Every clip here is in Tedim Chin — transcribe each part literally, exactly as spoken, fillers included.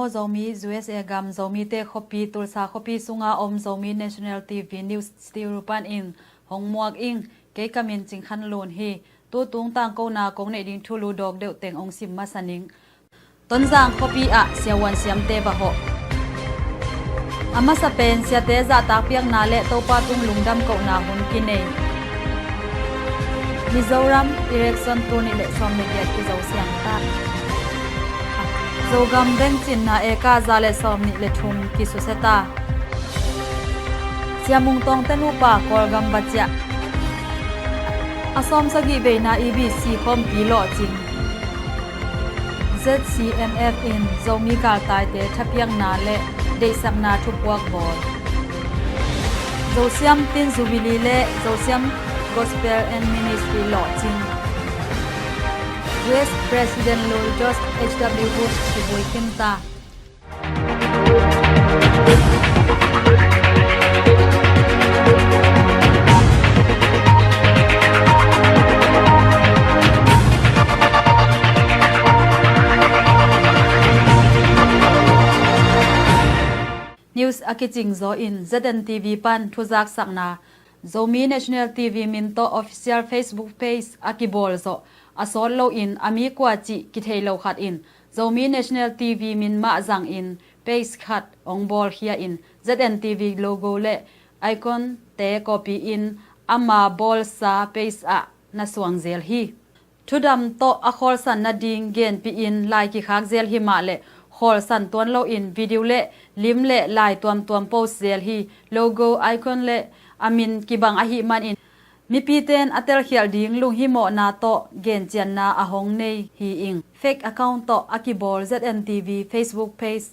Zomi, U S A gam, Zomite khuapi, Tulsa khuapi sunga om Zomi National T V News Studio panin hong muak ing. Kei ka min Cing Khan Lun hi. Tutung tangkona kong neih ding thulu dawk deuh teng hong sim masa ning. Tonzang khuapi ah siavuan siamte va hawh. A masa pen siate zahtak piakna le Topa tung lungdam kohna hun kinei. Mizoram election tul nih le sawm le giat kizo siang ta. Zogam bengcinna eka za le sawm nih le thum kisusia ta. Siamung Tawngte nupa Kawlgam va ciah. A sawmsagih veina E B C khawmpi lawhcing. Z C M F in Zomi galtaite thapiakna le deihsakna thupuak bawl. Zosiam Tin Jubilee le Zosiam Gospel and Ministry lawhcing. U S President Lul George H W Bush kivui khin ta. News a kicing zaw in Z N T V pan thuzaksakna. Zomi National T V min tawh official Facebook page a kibawl zawh a sawt loin a mi kua cih kithei lo khat in Zomi National T V min mah zangin page khat hong bawlkhia in Z N T V logo le icon te copy in ama bawlsa page ah na suang zel hi. Thudam tawh a khawlsan nading genpih in lai kikhak zel hi mah le khawlsan tuan loin video le lim le lai tuamtuam post zel hi. Logo, icon le a min kibang ahih manin mipite in a telkhialh ding lunghimawhna tawh gencianna a hong nei hi ing. Fake account tawh a kibawl Z N T V Facebook page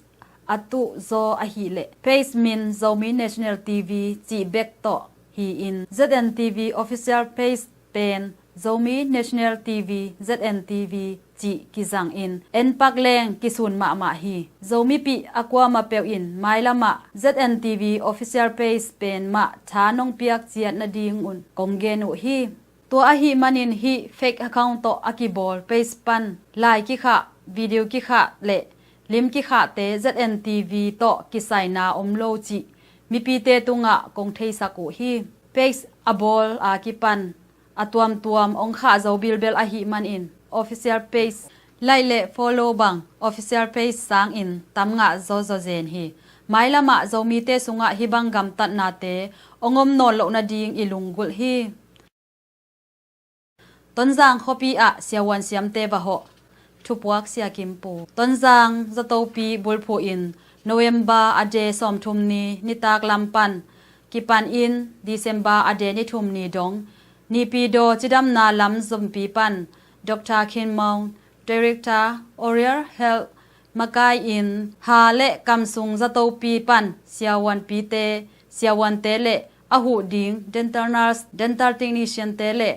a tuh zaw ahih leh page min Zomi National T V cih bek tawh hi in Z N T V official page pen Zomi National T V, Z N T V cih kizang in en pak leng kisun mahmah hi. Zomipih a kuamah peuh in mailamah Z N T V official page pen mah tha nong piak ciat nadingun kong gen uh hi. Tua ahih manin hih fake account tawh a kibawl page pan lai kikhah, video kikhah le lim kikhahte Z N T V tawh kisaina om lo cih mipite tungah kong theisak uh hi. Page a bawl a kipan a tuamtuam hong khah zo bilbel ahih manin official page like le follow bang official page sangin tam ngah zawzaw zen hi. Mailamah Zomite sungah hih bang gamtatnate hong om nawn loh nading i lunggulh hi. Tonzang khuapi ah siavuan siamte va hawh. Thupuak Sia Kim Pu. Tonzang Zatopi bulphuh in November a de sawmthum ni nitak lam pan kipan in December a de ni thum ni dong Nipidaw cidamna lam zompi pan Doctor Khin Maung, Director Oral Health makai in ha le kamsung zatopi pan siavuanpite, siavuante le a huh ding dental nurse, dental technician te le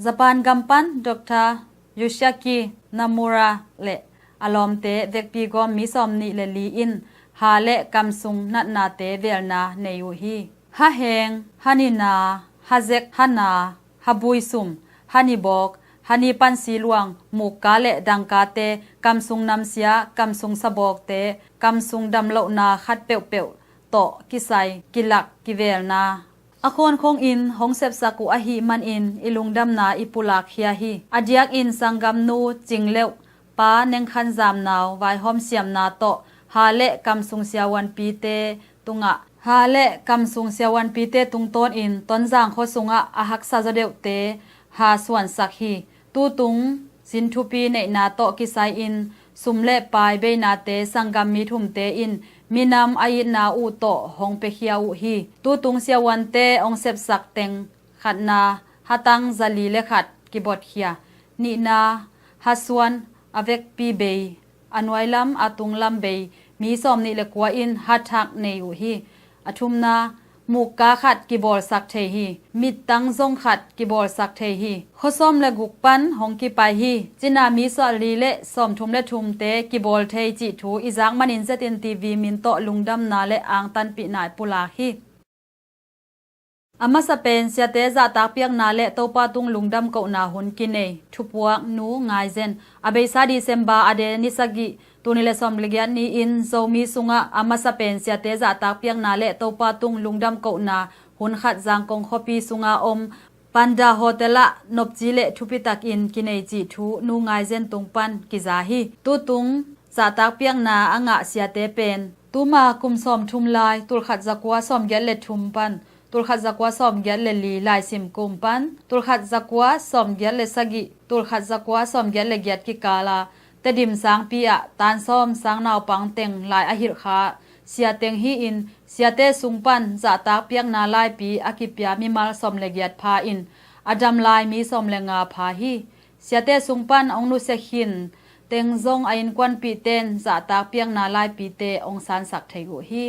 Japan gam pan Doctor Yoshiaki Namura le a lawmte vekpi gawm mi sawm nih le li in ha le kamsung natnate velna nei uh hi. Haheng, hanina, hazek, hana, habui sum, hani bawk, hani pansi luang, mukka le dangkate, kamsung namsia, kamsung sabawkte, kamsung damlohna khat peuhpeuh tawh kisai, kilak, kivelna a khawnkhong in hong sepsak uh ahih manin i lungdamna i pulak khia hi. A diakin sanggamnu Cing Leuh, Pa Neng Khan Zam Nau vaihawm siamna tawh ha le kamsung siavuanpite tungah, ha le kamsung siavuanpite tungtawnin Tonzang khua sungah a haksa zaw deuhte ha suansak hi. Tutung sin thupi neihna tawh kisai-in sum le pai beinate sanggam mi thumte in minam a itna uh tawh hong piakhia uh hi. Tutung siavuante hong sepsak teng khatna hatang zali le khat kibotkhia, nihna hasuan a vekpi bei, a nuailam a tunglam bei mi sawm nih le kua in hathak nei uh hi. A thumna mukka khat kibawlsak thei hi. Mittang zong khat kibawlsak thei hi. Khua sawm le guk pan hong kipai hi. Cina mi sawmli le sawmthum le thumte kibawl thei cih thu i zak manin Z N T V min tawh lungdamna le angtanpihna i pulak hi. A masa pen siate zahtak piakna le Topa tung lungdam kohna hun kinei. Thupuak Nu Ngai Zen. A beisa December a de ni sagih Tuni le sawm le giat ni-in Zomi sungah a masa pen siate zahtak piakna le Topa tung lungdam kohna hun khat Zangkong khuapi sunga om Panda Hotel ah nopci le thupitakin kinei cih thu Nu Ngai Zen tung pan kiza hi. Tutung zahtak piakna a ngah siate pen tuma kum sawm thum lai, tulkhat zakua sawm giat le thum pan tulkhat zakua sawm giat le li laisim kum pan tulkhat zakua sawm giat le sagih, tulkhat zakua sawm giat le giat kikala Tedim sangpi ah tansawm sangnaupang teng lai a hilh kha sia teng hi-in siate sung pan zahtak piakna laipi a kipia mimal sawm le giat pha in a dam lai mi sawm le nga pha hi. Siate sung pan ong nusia khin teng zong a innkuanpihten zahtak piakna laipite ong sansak thei uh hi.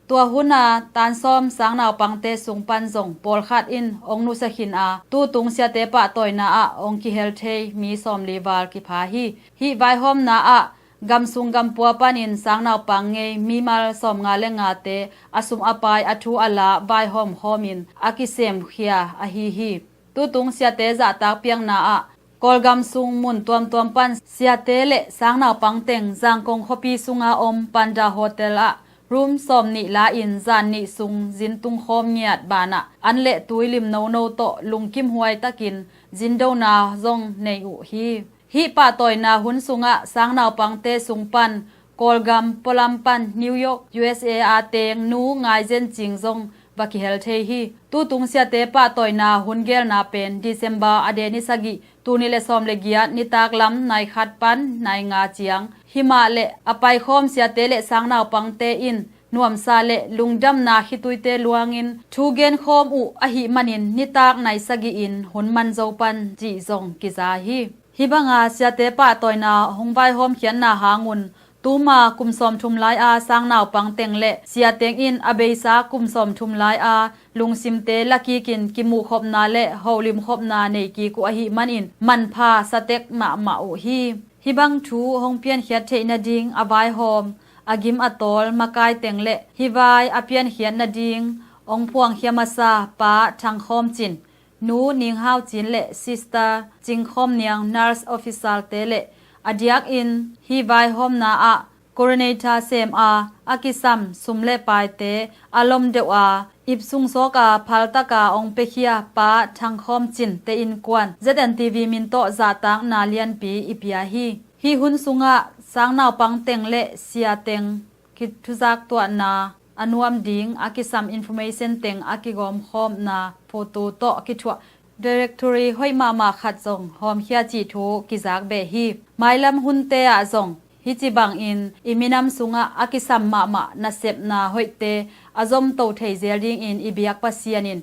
Tua huna tansawm sangnaupangte sung pan zong pawlkhat in ong nusia khin a tutung siate pahtawina ah ong kihel thei mi sawmli val kipha hi. Hih vaihawmna ah gamsung gampua panin sangnaupang ngei mimal sawmnga le ngate a sum a pai a thu a la vaihawm khawmin a kisemkhia ahi hi. Tutung siate zahtak piakna ah Kawlgam sung mun tuamtuam pan siate le sangnaupang teng Zangkong khuapi sunga om Panda Hotel ah room sawm nih la-in zan nih sung zin tungkhawm ngiat banah an le tui lim nono tawh lungkim huai takin zindona zong nei uh hi. Hih pahtawina hun sungah sangnaupangte sung pan Kawlgam pualam pan New York, U S A a teng Nu Ngai Zen Cing zong va kihel thei hi. Tutung siate pahtawina hun gelna pen December a de ni sagih, tuni le sawm le giat nitak lam nai khat pan nai nga ciang. Himah le a paikhawm siate le sangnaupangte in nuamsa le lungdamna khituite luangin thu genkhawm uh ahih manin nitak nai sagih in hun man zo pan cih zong kiza hi. Hih banga siate pahtawina hong vaihawmkhiatna hangun tuma kum sawmthum lai-a sangnaupang teng le sia teng in a beisa kum sawmthum lai-a lungsimte lakikin kimuhkhopna le holimkhopna nei kik uh ahih manin manpha satek mahmah uh hi. Hih bang thu hong piankhiat theih nading a vaihawm a gim a tawl makai teng le hih vai a piankhiat nading hong phuangkhia masa Pa Thang Khawm Cin, Nu Ning Hau Cin le Sister Cing Khawm Niang, nurse officer-te le a diakin hih vaihawmna ah coordinator sem a a kisam sum le paite a lom deuh a ip sung sawk a phal taka ong pekhia Pa Thang Khawm Cin te innkuan Z N T V min tawh zahtakna lianpi i pia hi. Hih hun sungah sangnaupang teng le sia teng kithuzak tuahna a nuam ding a kisam information teng a kigawmkhawmna photo tawh kithuah directory hoih mahmah khat zong hawmkhia cih thu kizak beh hi. Mailam hunte ah zong hih ci bangin i minam sungah a kisam mahmah nasepna hoihte a zomto thei zel dingin i biak Pasian in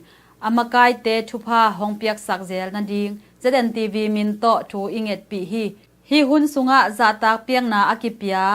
a makaite thupha hong piaksak zel nading Z N T V min tawh thu i ngetpih hi. Hih hun sungah zahtak piakna a kipia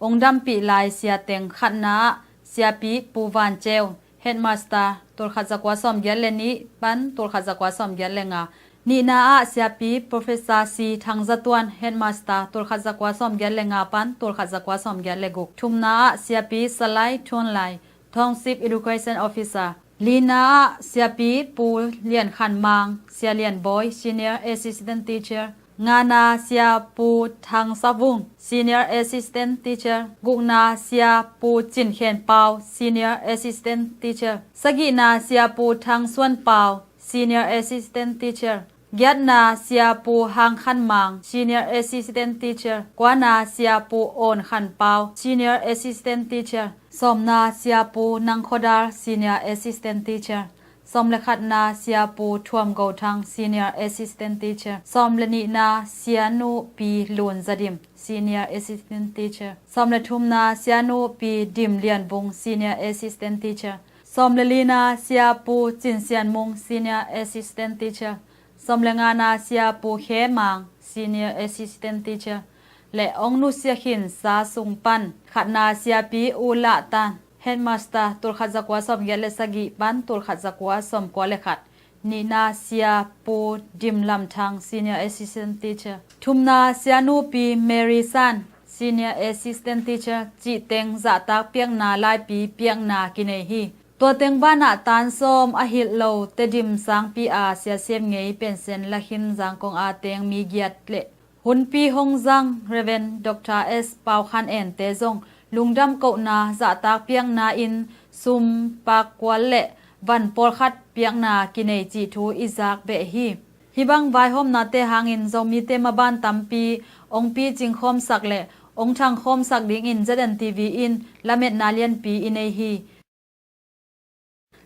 ong dampih lai sia teng khatna ah Siapi Pu Van Ceu, Headmaster, tulkhat zakua sawm giat le nih pan tulkhat zakua sawm giat le nga. Nihna ah Siapi Professor Si Thang Za Tuan, Headmaster, tulkhat zakua sawm giat le nga pan tulkhat zakua sawm giat le guk. Thumna ah Siapi Salai Thun Lai, Township Education Officer. Lina ah Siapi Pu Lian Khan Mang, Sia Lian Bawi, Senior Assistant Teacher. Ngana Sia Pu Thang Sa Vung, Senior Assistant Teacher. Gukna Sia Pu Cin Khen Pau, Senior Assistant Teacher. Sagihna Sia Pu Thang Suan Pau, Senior Assistant Teacher. Giatna Sia Pu Hang Khan Mang, Senior Assistant Teacher. Kuana Sia Pu On Khan Pau, Senior Assistant Teacher. Sawmna Sia Pu Nang Kho Dal, Senior Assistant Teacher. Sawm le khatna Sia Pu Thuam Go Thang, Senior Assistant Teacher. Sawm le nihna Sia Nu Pi Lun Za Dim, Senior Assistant Teacher. Sawm le thumna Sia Nu Pi Dim Lian Vung, Senior Assistant Teacher. Sawm le lina Sia Pu Cin Sian Mung, Senior Assistant Teacher. Sawm le ngana Sia Pu Khe Mang, Senior Assistant Teacher. Le ong nusia khinsa sung pan khatna Siapi U Lah Tan, Headmaster, tulkhat zakua sawm giat le sagih pan tulkhat zakua sawm kua le khat. Nihna Sia Pu Dim Lam Thang, Senior Assistant Teacher. Thumna Sia Nu Pi Mary San, Senior Assistant Teacher, cih teng zahtak piakna laipi piakna kinei hi. Tua teng banah tan sawm a hilh lo Tedim sangpi a sia sem ngei pensen lakhin Zangkong a teng mi giat le Hunpi hong zang Rev. Dr. S Pau Khan En te zong lungdam kohna zahtak piakna in sum pak kual le van pawlkhat piakna kinei cih thu i zak beh hi. Hih bang vaihawmnate hangin Zomite maban tampi ong picing khawmsak le ong thang khawmsak dingin Z N T V in lametna lianpi i nei hi.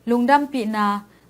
Lungdampihna.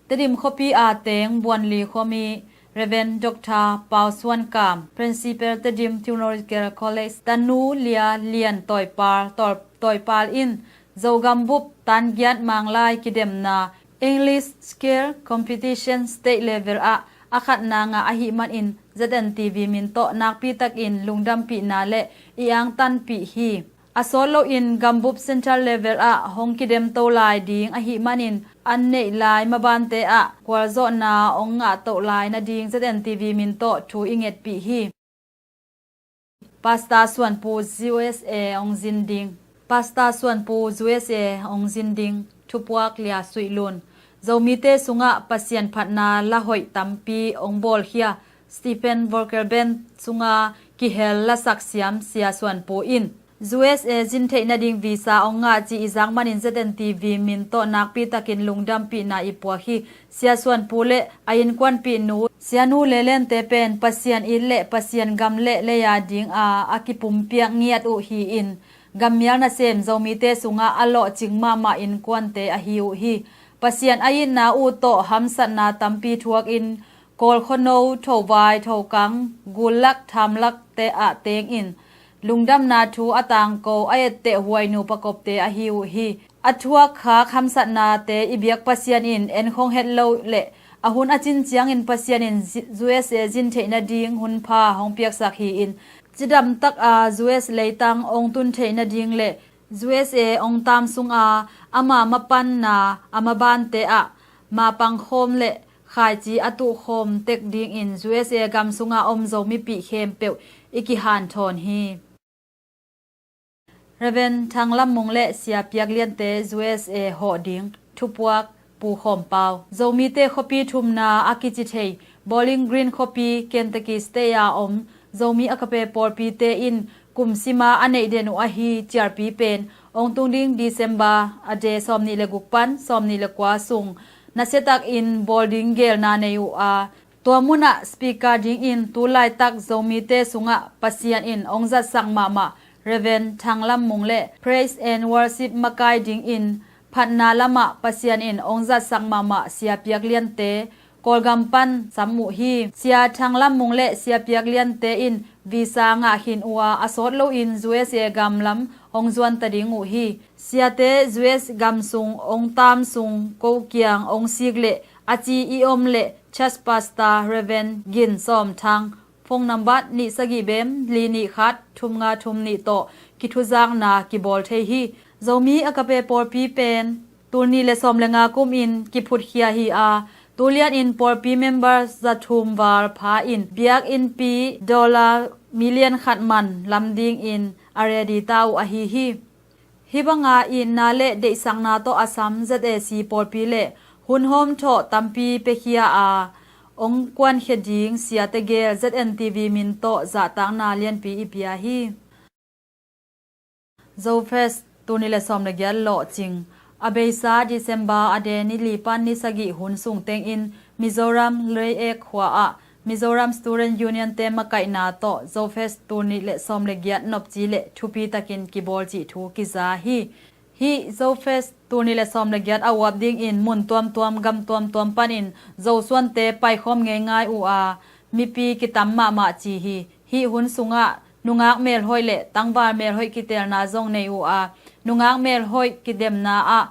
Tedim khuapi a teng Buanli khuami Rev. Dr. Pau Suan Kam, Principal Tedim Theological College, Tanu Lia Lian Toipal, Tol-, Toipal in Zogam bup tan giat Manglai kidemna English Scale Competition State Level ah a khatna ngah ahih manin Z N T V min tawh nakpitakin lungdampihna le i angtanpih hi. A sawt loin gambup central level ah hong kidemto lai ding ahih manin an neih lai mabante ah gualzawhna hong ngahtoh lai nading Z N T V min tawh thu i ngetpih hi. Pastor Suanpu U S A hong zin ding. Pastor Suanpu U S A hong zin ding. Thupuak Lia Suih Lun. Zomite sungah Pasian phatna la hoih tampi hong bawlkhia Stephen Vocal Band sunga kihel lasak siam Sia Suanpu in U S A zin theih nading visa hong ngah cih i zak manin Z N T V min tawh nakpitakin lungdampihna i puak hi. Sia Suanpu le a innkuanpihnu Sianu Lelente pen Pasian it le Pasian gam le lei a dinga a kipumpiak ngiat uh hi-in gammial nasem Zomite sungah a lawhcing mahmah innkuante ahi uh hi. Pasian a itna uh tawh hamsatna tampi thuakin Kawl khuano, Thovai, Thokang, Gullak, Thamlak te ah tengin lungdamna thu a tangko a etteh huai nupa kopte ahi uh hi. A thuak khak hamsatnate i biak Pasian in en khong het lo le a hun a cin ciangin Pasian in zi-, U S A zin theih nading hun pha hong piaksak hi-in cidam taka U S leitang hong tun theih nading le U S A hong taam sunga ama mapanna a mabante ah mapang khawm le khaici a tuh khawm tek dingin U S A gam sunga om Zomipih khempeuh i kihanthawn hi. Rev. Thang Lam Mung le Sia Piak Liante U S A hawh ding. Thupuak Pu Khawm Pau. Zomite khuapi thumna a kici thei Bowling Green khuapi Kentucky State a om Zomi Agape pawlpite in kum sima a neih den uh ahi ciarpi pen hong tung ding December a de sawmnih le guk pan sawmnih le kua sung nasiatakin bawl ding gelna nei uh a, tua munah speaker dingin tu laitak Zomite sungah Pasian in hong zatsak mahmah Rev. Thang Lam Mung le Praise and Worship makai dingin phatna lamah Pasian in hong zatsak mahmah Sia Piak Liante Kawlgam pan sam uh hi. Sia Thang Lam Mung le Sia Piak Liante in visa ngah khin uh a, a sawt loin U S A gam lam hong zuan ta ding uh hi. Siate U S gam sung hong taam sung ko kiang hong sik le a ci i om le Church Pastor Rev. Gin Sawm Thang, phone number nih sagih bem li nih khat thum nga thum nih tawh kithuzakna kibawl thei hi. Zomi Agape pawlpi pen tul nih le sawm le nga kumin kiphutkhia hi a, tulianin pawlpi member za thum val pha in biakinnpi dollar million khat man lam dingin a ready ta uh ahi hi. Hih banga itna le deihsakna tawh a sam Z A C pawlpi le hun hawmthawh tampi piakhia a hong kuankhia ding siate gel Z N T V min tawh zahtakna lianpi i pia hi. Zofest tul nih le sawm le giat lawhcing. A beisa December a de ni li pan ni sagih hun sung tengin Mizoram Leiek khua ah Mizoram Student Union te makaihna tawh Zofest tul nih le sawm le giat nopci le thupi takin kibawl cih thu kiza hi. Hih Zofest tul nih le sawm le giat a uap dingin mun tuamtuam gam tuamtuam panin Zosuante paikhawm ngeingai uh a, mipi kitam mahmah ci hi. Hih hun sungah nungak melhoih le tangval melhoih kitelna zong nei uh a, nungak melhoih kidemna ah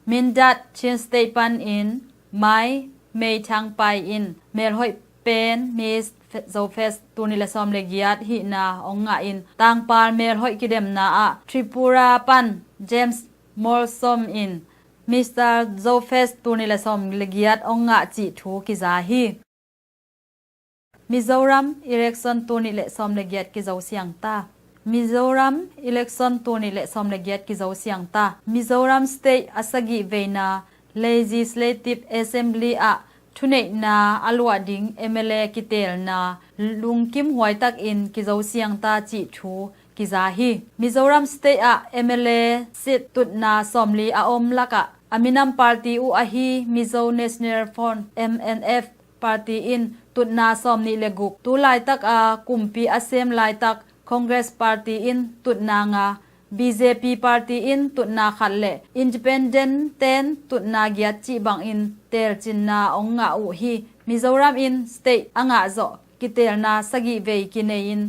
Mindat Chin State panin Mai Mei Thang Pai in melhoih pen Miss Zofest tul nih le sawm le giat hihna hong ngah in, tangpal melhoih kidemna ah Tripura pan James Molsom in Mister Zofest tul nih le sawm le giat hong ngah cih thu kiza hi. Mizoram election tul nih le sawm le giat kizo siang ta. Mizoram election tul nih le sawm le giat kizo siang ta. Mizoram State a sagih veina Legislative Assembly ah thuneihna a luah ding M L A kiteelna lungkim huaitakin kizo siangta cih thu kiza hi. Mizoram State ah M L A seat tutna sawmli a om lakah a minam party uh ahi Mizo National Front, M N F, party in tutna sawmnih le guk, tu laitaka kumpi a sem laitak Congress party in tutna nga, B J P party in tutna khat le independent ten tutna giat cih bangin teelcinna hong ngah uh hi. Mizoram in state a ngah zawh kiteelna sagih vei kinei-in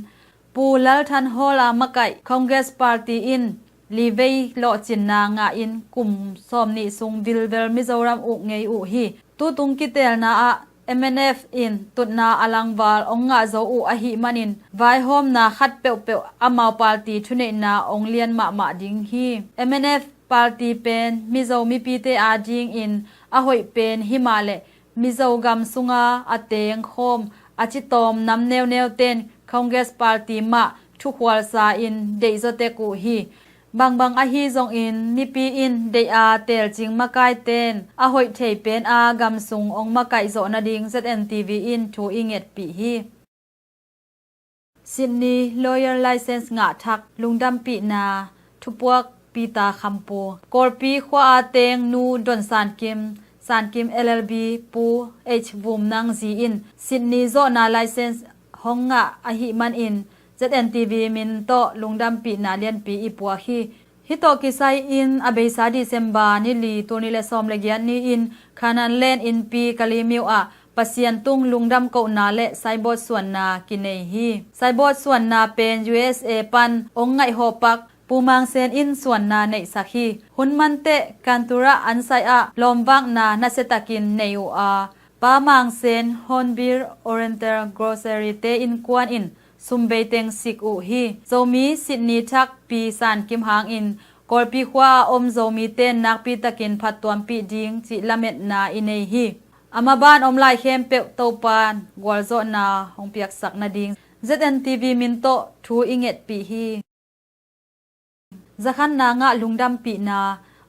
Pu Lalthanhawla makaih Congress party in livei lawhcinna ngahin kum sawmnih sung vilvel Mizoram uh ngei uh hi. Tutung kiteelna ah M N F in tutna a langval hong ngah zo uh ahih manin vaihawmna khat peuhpeuh amau party thuneihna hong lian mahmah ding hi. M N F party pen Mizo mipite adingin a hoih pen himahleh Mizo gam sunga a tengkhawm a citawm nam neuneu ten Congress party mah thukhualsa in deihzaw tek uh hi. Bangbang ahi zongin mipi in deih a teelcing makaiten a hoih thei pen a gam sung hong makaih zawh nading Z N T V in thu i ngetpih hi. Sydney Lawyer License ngah thak lungdampihna thupuak Peter Khampu. Kawlpi khua a teng Nu Don Sankim, Sankim L L B Pu H Vum Nang zi in Sydney zawhna license hong ngah ahih manin Z N T V min tawh lungdampihna lianpi i puak hi. Hih tawh kisai-in a beisa December ni li, tul nih le sawm le giat ni-in Khanan Len innpi Kalimyo ah Pasian tung lungdam kohna le saibawt suanna kinei hi. Saibawt suanna pen U S A pan hong ngaihhawh pak Pu Mang Sen in suanna neihsak hi. Hun manteh Kantura an sai ah lawmvakna nasiatakin nei uh a, Pa Mang Sen Hornbill Oriental Grocery te innkuan in sum bei teng sik uh hi. Zomi Sydney thak Pi Sankim hangin Kawlpi khua a om Zomite nakpitakin phattuampih ding cih lametna i nei hi. A maban om lai khempeuh Topan gualzawhna hong piaksak nading Z N T V min tawh thu i ngetpih hi. Zakhanna ngah lungdampihna.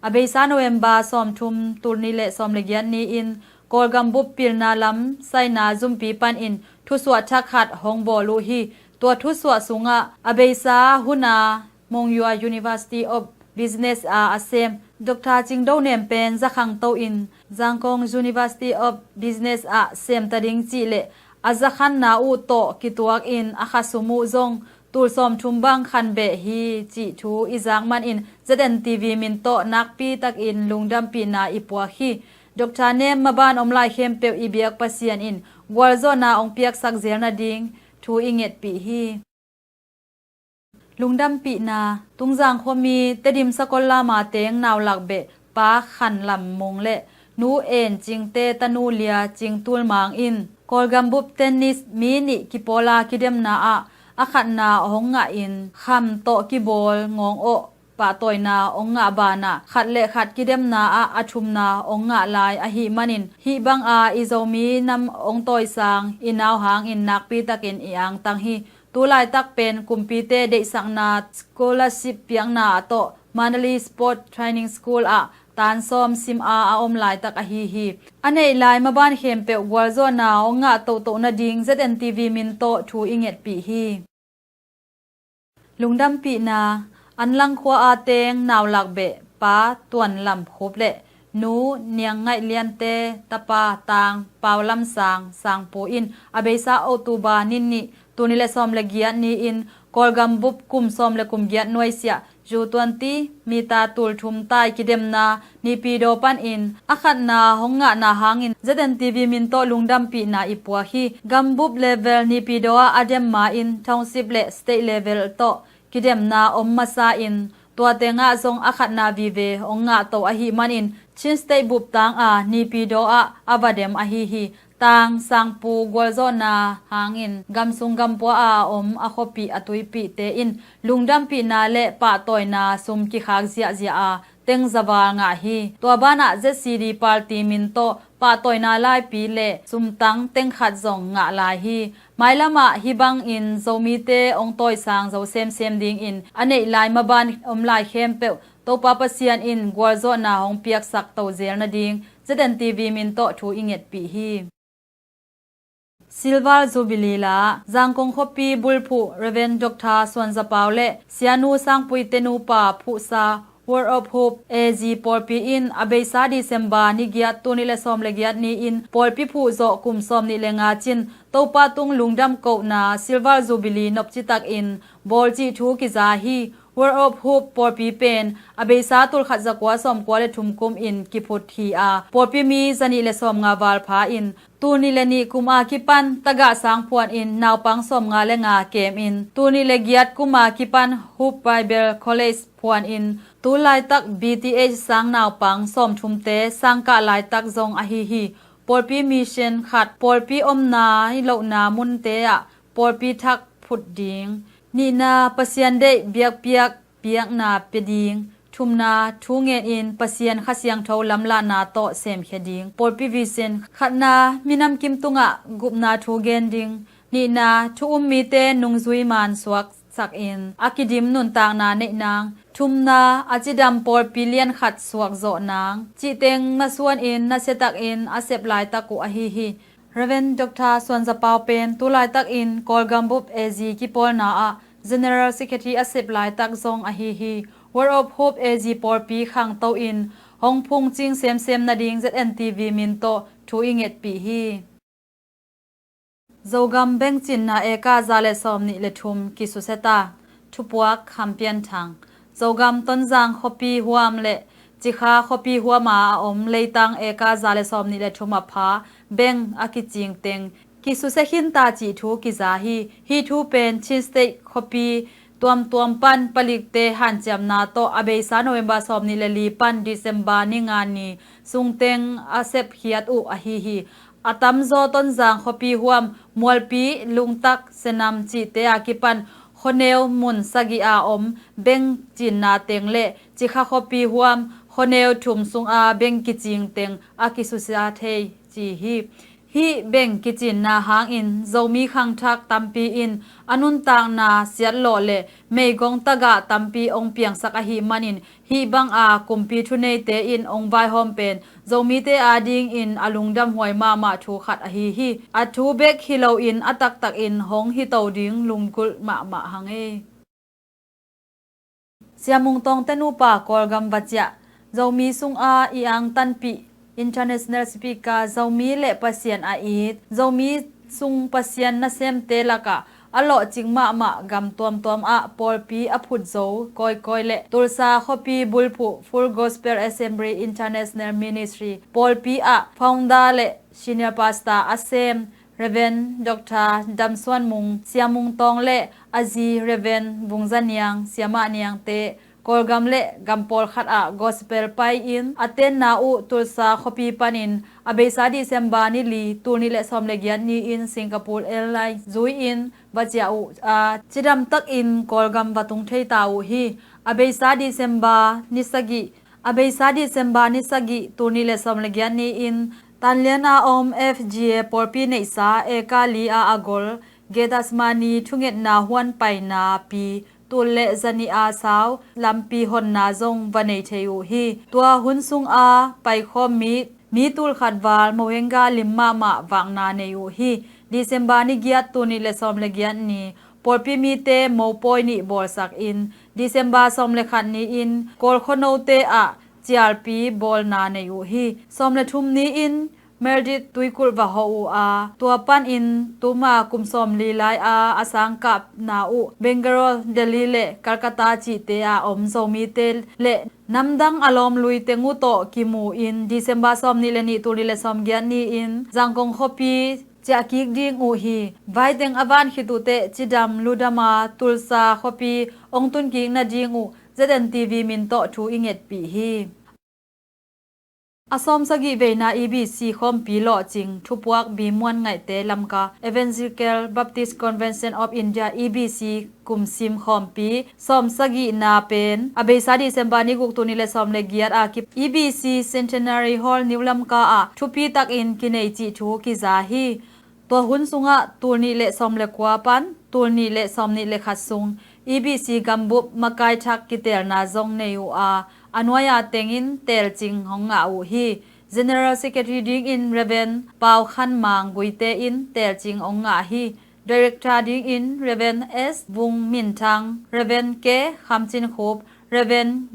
A beisa November sawmthum, tul nih le sawm le giat ni-in Kawlgam bup pilna lam saina zumpi panin thusuah thak khat hong bawl uh hi. Tua thusuah sungah a beisa huna Monywa University of Business ah a sem Doctor Cing Do Nem pen zakhangto in Zangkong University of Business ah semta ding cih le a zakhanna uh tawh kituakin a khasum uh zong tul sawmthum bang khanbeh hi cih thu i zak manin Z N T V min tawh nakpitakin lungdampihna i puak hi. Doctor Nem maban om lai khempeuh i biak Pasian in gualzawhna hong piaksak zel nading thu i ngetpih hi. Lungdampihna. Tungzang khuami Tedim Sakol Lama teng naulak beh Pa Khan Lam Mung le Nu En Cingte tanu Lia Cing Tul Mang in Kawlgam bup tennis mi nih kipawla kidemna ah a khatna hong ngahin kham tawh kibawl ngawng awh pahtawina hong ngah banah khat le khat kidemna ah a thumna hong ngah lai ahih manin hih banga i Zomi nam hong tawisang i nau hangin nakpitakin i angtang hi. Tu laitak pen kumpite deihsakna scholarship piakna tawh Mandalay Sport Training School ah tan sawm sim a a om laitak ahi hi. A neih lai maban khempeuh gualzawhna hong ngah tohtoh nading Z N T V min tawh thu i ngetpih hi. Lungdampihna. Anlang khua a teng naulak beh Pa Tuan Lam Khup le Nu Niang Ngaih Liante tapa Tang Pau Lam Sang Sangpu in a beisa October ni nih, tul nih le sawm le giat ni-in Kawlgam bup kum sawm le kum giat nuaisiah U twenty meter tul thum tai kidemna Naypyidaw panin a khatna hong ngahna hangin Z N T V min tawh lungdampihna i puak hi. Gambup level Naypyidaw ah a dem ma-in township le state level tawh kidemna om masa in tua tengah zong a khatna vive hong ngah to ahih manin Chin State bup tanga Naypyidaw ah a va dem ahi hi. Tang Sangpu gualzawhna hangin gamsung gampua a om a khuapih a tuipihte in lungdampihna le pahtawina sum kikhak ziahziah a teng zaval ngah hi. Tua banah Z C D party min tawh pahtawina laipi le sumtang tengkhat zong ngah lai hi. Mailamah hih bangin Zomite hong tawisang zo semsem dingin a neih lai maban om lai khempeuh Topa Pasian in gualzawhna hong piaksak to zel nading Z N T V min tawh thu i ngetpih hi. Silver Jubilee la, Zangkong khuapi bulphuh Rev. Doctor Suan Za Pau le Sianu Sangpui te nupa phuhsa World of Hope A G pawlpi in a beisa December ni giat, tul nih le sawm le giat ni-in pawlpi phuh zawh kum sawm nih le nga cin Topa tung lungdam kohna Silver Jubilee nopci takin bawl cih thu kiza hi. World of Hope pawlpi pen a beisa tul khat za kua sawm kua le thum kum in kiphut hi a, pawlpi mi za nih le sawm nga val pha in, tul nih le nih kum a kipan tagah sang phuan in naupang sawm nga le nga kem in, tul nih le giat kum a kipan Hope Bible College phuan in, tu laitak B T H sang naupang sawm thumte sang kah laitak zong ahi hi. Pawlpi mission khat, pawlpi omna i lohna munte ah pawlpi thak phut ding. Nihna, Pasian deih biakpiak piakna pia ding. Thumna, thu ngen in Pasian Kha Siangtho lamlahna tawh semkhia ding. Pawlpi vision, khatna, minam kim tungah gupna thu gen ding. Nihna, thu um mite nungzui man suaksak in a kidim nuntakna neih nang. Thumna, a cidam pawlpi lian khat suak zawh nang. Cihteng masuan in nasia takin a sep laitak uh ahi hi. Rev. Doctor Suan Za Pau pen tu laitakin Kawlgam bup A G kipawlna ah General Secretary a sep laitak zong ahi hi. World of Hope A G pawlpi khangto in hong phungcing semsem nading Z N T V min tawh thu i ngetpih hi. Zogam bengcinna eka za le sawm nih le thum kisusia ta. Thupuak Kham Pian Thang. Zogam Tonzang khuapi huam le Cikha khuapi huam a a om leitang eka za le sawm nih le thum a pha beng a kicing teng kisusia khin ta cih thu kiza hi. Hih thu pen Chin State khuapi tuamtuam pan palikte hanciamna tawh a beisa November sawm nih le li pan December ni nga ni sungteng a sepkhiat uh ahi hi. A tamzaw Tonzang khuapi huam, Mualpi, Lungtak, Senam cihte a kipan khuaneu mun sagih a om beng cinna teng le Cikha khuapi huam khuaneu thum sunga beng kicing teng a kisusia thei ci hi. Hih beng kicinna hangin Zomi khangthak tampi in a nuntakna siatlawh le meigong tagah tampi hong piangsak ahih manin hih banga kumpi thuneite in hong vaihawm pen Zomite adingin a lungdamhuai mahmah thu khat ahi hi. A thu bek hi loin a taktakin hong hito ding lunggulh mahmah hang ei. Sia Mung Tawng te nupa Kawlgam va ciah. Zomi sunga i angtanpih International Speaker, Zomi le Pasian a it, Zomi sung Pasian nasemte lakah a lawhcing mahmah gam tuamtuam ah pawlpi a phut zo kawikawi le Tulsa khuapi bulphuh Full Gospel Assembly International Ministry pawlpi ah founder le senior pastor a sem Rev. Doctor Dam Suan Mung, Sia Mung Tawng le a zi Rev. Vung Za Niang, Sia Mah Niang te Kawlgam le gam pawlkhat ah gospel pai-in a tenna uh Tulsa khuapi panin a beisa December ni li, tul nih le sawm le giat ni-in Singapore Airlines zui-in va ciah uh a, cidamtakin Kawlgam va tung thei ta uh hi. A beisa December ni sagih, a beisa December ni sagih, tul nih le sawm le giat ni-in Tanlian a om F G A pawlpi neihsa eka li a a gol Gethsemane thungetna huan paina pi tul le zanih a sau lampi honna zong va nei thei uh hi. Tua hun sunga paikhawm mi, mi tul khat val mohenga lim mahmah vakna nei uh hi. December ni giat, tul nih le sawm le giat ni pawlpi mite mopawi nih bawlsak in December sawm le khat ni-in Kawl khuanote ah cialpi bawlna nei uh hi. Sawm le thum ni-in Maldives tuikulh va hawh uh a, tua panin tuma kum sawmli lai-a a sangkapna uh Bangalore, Delhi le Calcutta cihte a om Zomite le namdang a lawmlui teng uh tawh kimu in December sawmnih le nih, tul nih le sawmgiat ni-in Zangkong khuapi ciahkik ding uh hi. Vaiteng a van khit uh teh cidam ludama Tulsa khuapi hong tunkik nading uh Z N T V min tawh thu i ngetpih hi. A sawm sagih veina E B C khawmpi lawhcing thupuak Bi Muan Ngaihte Lamka, Evangelical Baptist Convention of India, E B C, kum sim khawmpi sawm sagihna pen a beisa December ni guk, tul nih le sawm le giat a kip E B C Centenary Hall, New Lamka ah thupi takin kinei cih thu kiza hi. Tua hun sungah tul nih le sawm le kua pan tul nih le sawmnih le khat sung E B C gambup makai thak kitelna zong nei uh a, a nuai-a tengin teelcing hong ngah uh hi. General Secretary dingin Rev. Pau Khan Mang Guite in teelcing hong ngah hi. Director dingin Rev. S Vung Min Thang, Rev. K Kham Cin Khup, Rev.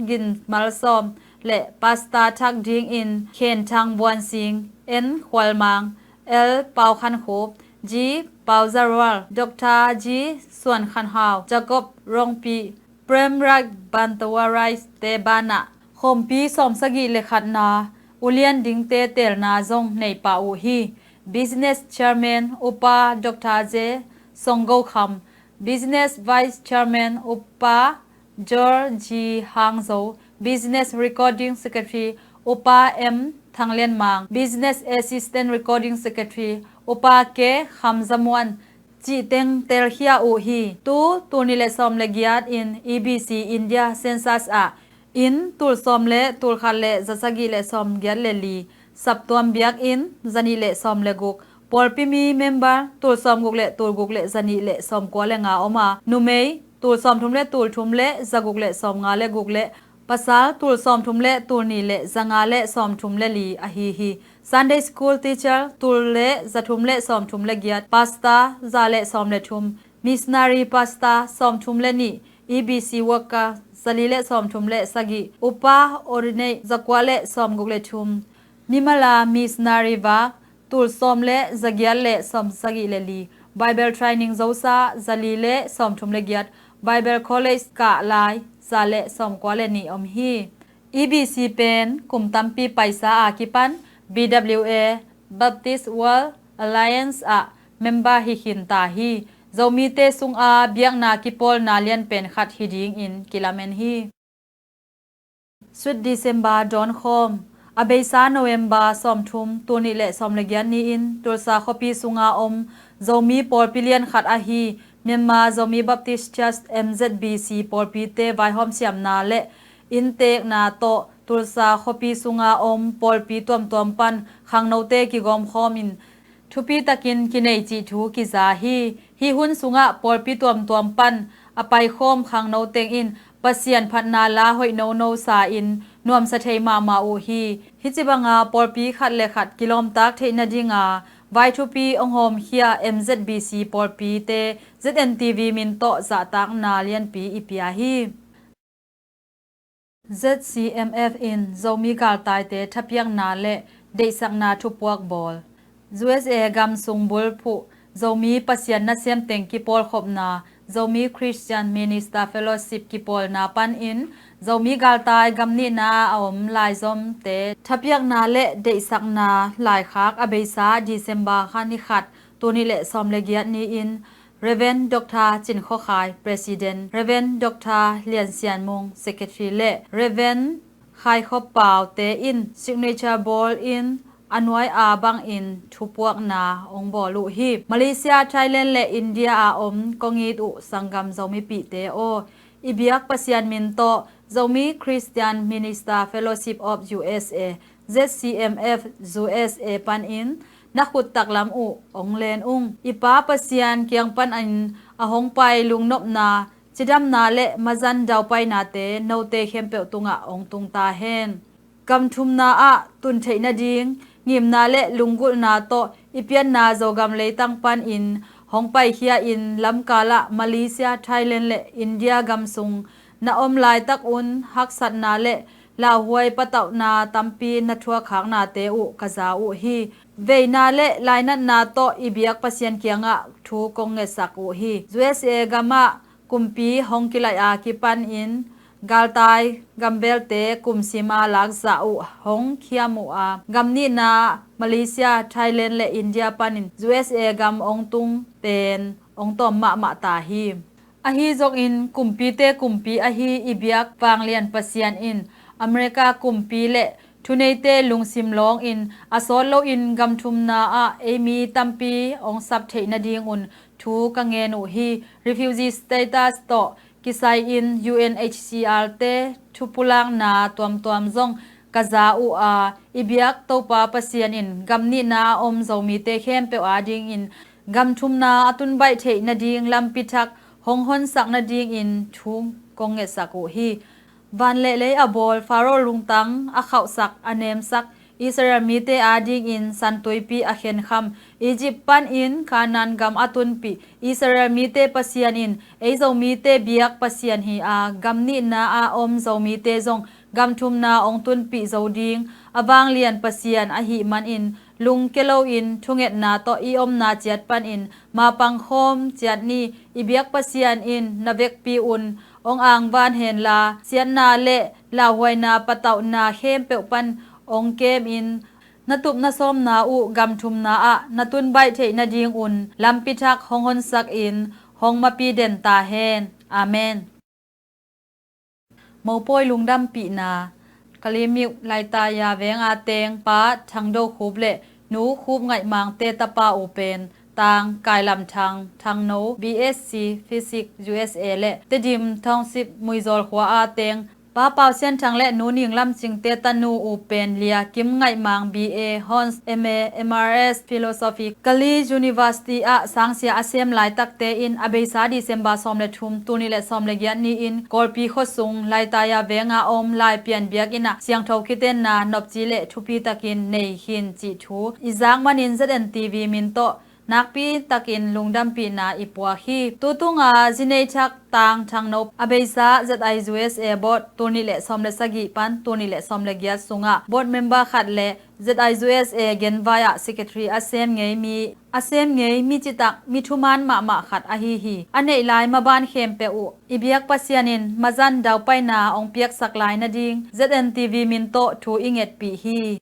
Gin Mal Sawm le Pastor thak dingin Khen Thang Buan Sing, En Khual Mang, L Pau Khan Khup, G Pau Za Rual, Doctor G Suan Khan Hau, Jacob Rongpi, Prem Rai Bantawa Rai te banah khompi sawmsagih le khatna ulian dingte teelna zong nei pah uh hi. Business Chairman Upa Doctor J Song Go Kham, Business Vice Chairman Upa George Hang Zo, Business Recording Secretary Upa M Thang Lian Mang, Business Assistant Recording Secretary Upa K Kham Za Muan, cih teng telkhia uh hi. Tu, tul nih le sawm le giat in E B C India Census ah inn tul sawm le tul khat le za sagih le sawm giat le li, saptuam biakinn za nih le sawm le guk, pawlpi mi member tul sawm guk le tul guk le za nih le sawm kua le nga om a, numei tul sawm thum le tul thum le za guk le sawm nga le guk le pasal tul sawm thum le tul nih le za nga le sawm thum le li ahi hi. Sunday school teacher tul le za thum le sawm thum le giat, pastor za le sawm le thum, missionary pastor sawm thum le nih, E B C worker za li le sawm thum le sagih, upa ordinate za kua le sawm guk le thum, mimala missionary vak tul sawm le za giat le sawm sagih le li, Bible training zosa za li le sawm thum le giat, Bible college kah lai za le sawm kua le nih om hi. E B C pen kum tampi paisa a kipan B W A, Baptist World Alliance ah member hi khin ta hi. Zomite sunga biakna kipawlna lianpen khat hi dingin kilamen hi. Sweet December dawnkhawm. A beisa November sawmthum, tul nih le sawm le giat ni-in Tulsa khuapi sunga om Zomi pawlpi lian khat ahi Myanmar Zomi Baptist Church, M Z B C, pawlpite vaihawm siamna le innteekna tawh Tulsa khuapi sunga om pawlpi tuamtuam pan khangnote kigawmkhawm in thupi takin kinei cih thu kiza hi. Hih hun sungah pawlpi tuamtuam pan a paikhawm khangno teng in Pasian phatna la hoih nono sa-in nuamsa thei mahmah uh hi. Hih ci banga pawlpi khat le khat kilawmtak theih nadinga vai thupi hong hawmkhia M Z B C pawlpite Z N T V min tawh zahtakna lianpi i pia hi. Z C M F in Zomi galtaite thapiakna le deihsakna thupuak bawl. U S A gam sung bulphuh Zomi Pasian nasem teng kipawlkhopna Zomi Christian Minister Fellowship kipawlna panin Zomi galtai gam nihna a om laizomte thapiakna le deihsakna laikhak a beisa December kha ni khat, tul nih le sawm le giat ni-in Rev. Doctor Cin Khaw Khai, President, Rev. Doctor Lian Sian Mung, Secretary, le Rev. Khai Khaw Pau te in signature bawl in a nuai a bangin thupuakna hong bawl uh hi. Malaysia, Thailand le India a om kong it uh sanggam Zomipihte aw, i biak Pasian min tawh Zomi Christian Minister Fellowship of U S A, Z C M F U S A panin na khut taklam uh hong len ung. I Pa Pasian kiang panin a hong pai lungnopna, cidamna le mazan daupainate note khempeuh tungah hong tung ta hen. Gam thumna ah tun theih nading ngimna le lunggulhna tawh i pianna Zogam leitang panin hong paikhia in lamkal ah Malaysia, Thailand le India gam sung na om laitak un haksatna le lauhuai patauhna tampi na thuakkhaknate uh ka za uh hi. Veina le lainatna tawh i biak Pasian kiangah thu kong ngetsak uh hi. U S A gamah kumpi hong kilaih a kipanin galtai gambelte kumsima lakzah uh hong khiam uh a, gam nihna Malaysia, Thailand le India panin U S A gam hong tung pen hong tawm mahmah ta hi. Ahi zongin kumpite kumpi ahi i biak vanglian Pasian in America kumpi le thuneite lungsim lawngin a sawt loin gam thumna ah ei mi tampi hong sap theih nadingun thu ka ngen uh hi. Refugee status tawh kisai-in U N H C R te thupulakna tuamtuam zong ka za uh a, i biak Topa Pasian in gam nihna a om Zomite khempeuh adingin gam thumna a tunbaih theih nading lampi thak hong honsak nadingin thu kong ngetsak uh hi. Van le lei a bawl, Faro lungtang a khauhsak, a nemsak, Israel mite adingin San Tuipi a khenkham, Egypt panin Kanaan gam a tunpih Israel mite Pasian in ei Zomite biak Pasian hi a, gam nihna a om Zomite zong gam thumna hong tunpih zo ding a vanglian Pasian ahih manin lungke loin thungetna tawh i omna ciat panin mapang khawm ciat ni. I biak Pasian in na vekpi un hong angvan henla, siatna le lauhuaina patauhna khempeuh pan hong kemin na tup na sawmna uh gam thumna ah na tun baih theih nadingun lampi thak hong honsakin hong mapi den ta hen. Amen. Mopawi lungdampihna. Kalimyo Laitaya venga teng Pa Thang Do Khup le Nu Khup Ngaih Mangte tapa uh pen Tang Kai Lam Thang, Thang No, B S C Physics U S A le Tedim Township Muizawl khua a teng Pa Pau Sian Thang le Nu Ning Lam Cingte tanu uh pen Lia Kim Ngaih Mang, B A Hons, M A M R S Philosophy, Kali University ah sangsia a sem laitakte in a beisa December sawm le thum, tul nih le sawm le giat ni-in Kawlpi khuasung Laitaya venga om Laipian biakinn ah siangtho kitenna nopci le thupi takin nei khin cih thu i zak manin Z N T V min tawh nakpi takin lungdampihna i puak hi. Tutunga zinei thak Tang Thang No a beisa Z I U S A board tul nih le sawm le sagih pan tul nih le sawm le giat sungah board member khat le Z I U S A genvai ah secretary a sem ngei mi, a sem ngei mi citak mi thuman mahmah khat ahi hi. A neih lai maban khempeuh uh i biak Pasian in mazan daupaina hong piaksak lai nading Z N T V min tawh thu i ngetpih hi.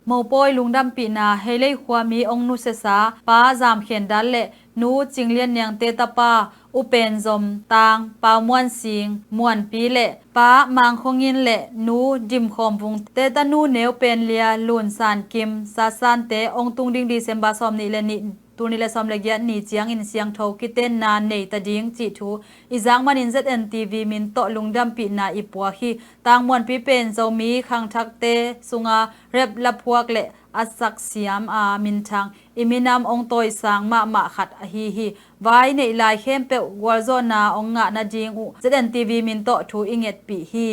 Mopawi lungdampihna. Heilei khuami hong nusiasa Pa Zam Khen Dal le Nu Cing Lian Niangte tapa U Pen Zom, Tang Pau Muan Sing, Muanpi le Pa Mang Khong In le Nu Dim Khawm Vungte tanu Neu Pen Lia, Lun San Kim, Sa Sante hong tung ding December sawm nih le nih, tul nih le sawm le giat ni ciangin siangtho kitenna nei ta ding cih thu i zak manin Z N T V min tawh lungdampihna i puak hi. Tang Muanpi pen Zomi khangthakte sunga rap laphuak le a saksiam a minthang i minam hong tawisang mahmah khat ahi hi. Vai neih lai khempeuh gualzawhna hong ngah nading uh Z N T V min tawh thu i ngetpih hi.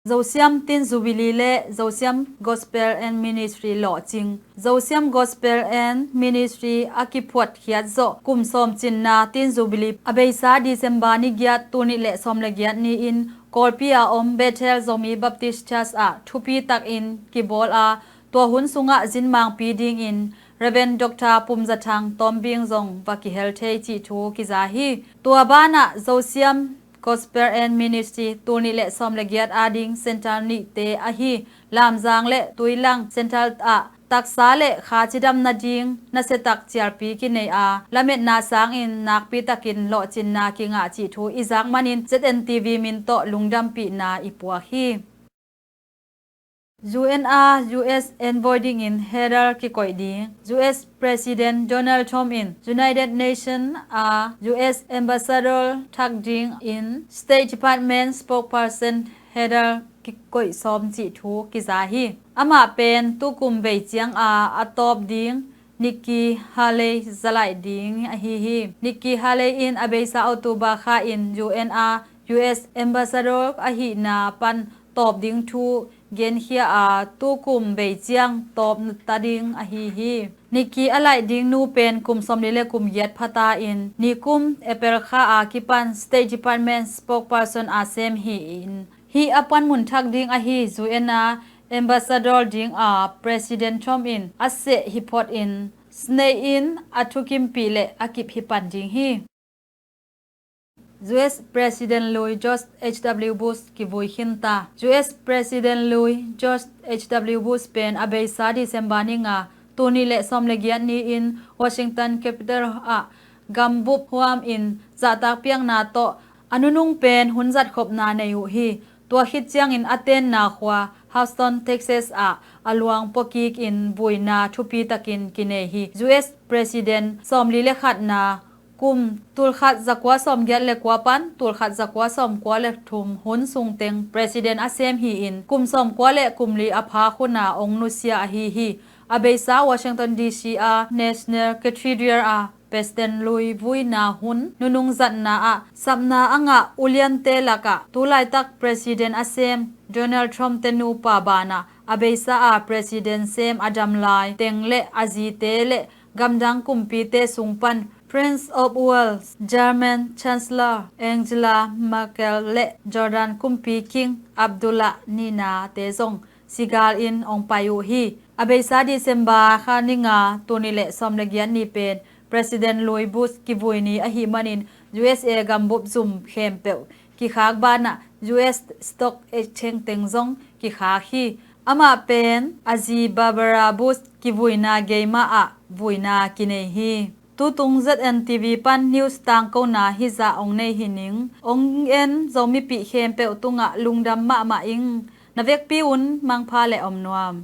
Zosiam Tin Jubilee le Zosiam Gospel and Ministry lawhcing. Zosiam Gospel and Ministry a kiphuatkhiat zawh kum sawm cinna Tin Jubilee a beisa December ni giat, tul nih le sawm le giat ni-in Kawlpi a om Bethel Zomi Baptist Church ah thupi takin kibawl a, tua hun sungah zinmangpi dingin Rev. Doctor Pum Za Thang Tawm Bing zong va kihel thei cih thu kiza hi. Tua banah Zosiam Gospel and Ministry tul nih le sawm le giat ading centre nihte ahi Lamzang le Tuilang centre ah taksa le kha cidam nading nasiatak cialpi kinei a, lametna sangin nakpi takin lawhcinna kingah cih thu i zak manin Z N T V min tawh lungdampihna i puak hi. U N a U S envoy dingin Heather kikoih ding. U S President Donald Trump in United Nations a U S Ambassador thak dingin State Department spokesperson Heather kikoih sawm cih thu kiza hi. Amah pen tukum bei cianga a tawp ding Nikki Haley zalaih ding ahi hi. Nikki Haley in a beisa October kha in U N a U S Ambassador ahihna pan tawp ding thu genkhia a, tukum bei ciang tawp ta ding ahi hi. Nikki a laih ding nu pen kum sawmli le kum giat phata in nikum April kha a kipan State Department spokesperson a sem hi in, hih a panmun thak ding ahi U N a Ambassador dinga President Trump in a seh hi phot in, snei in a thukimpih le a kip hi pan ding hi. U S President lui George H W Bush kivui khinta. U S President lui George H W Bush pen a beisa December ni nga, tul nih le sawm le giat ni-in Washington Capitol ah gambup huamin zahtak piakna tawh a nunung pen hun zatkhopna nei uh hi. Tua khit ciangin a tenna khua Houston, Texas ah a luang puakikin vuina thupi takin kinei hi. U S President sawmli le khatna kum tulkhat zakua sawmgiat le kua pan tulkhat zakua sawmkua le thum hun sungteng President a sem hi-in, kum sawmkua le kum li a phak huna hong nusia ahi hi. A beisa Washington D C a National Cathedral a President lui vuina hun nunung zatna ah sapna a ngah uliante lakah tulaitak President a sem Donald Trump te nupa banah a beisa a President sem a dam lai teng le a zite le gamdang kumpite sung pan Prince of Wales, German Chancellor Angela Merkel le Jordan kumpi King Abdullah nihna te zong sigal in ong pai uh hi. A beisa December kha ni nga, tuni le sawm le giat ni pen President lui Bush kivui ni ahih manin U S A gambup zum khempeuh kikhak banah U S Stock Exchange teng zong kikhak hi. Amah pen a zi Barbara Bush kivuina gei mah ah vuina kinei hi. Tutung Z N T V pan news tangkona hizah ong nei hi ning. Ong en Zomipih khempeuh tungah lungdam mahmah ing. Na vekpi un mangpha le om nuam.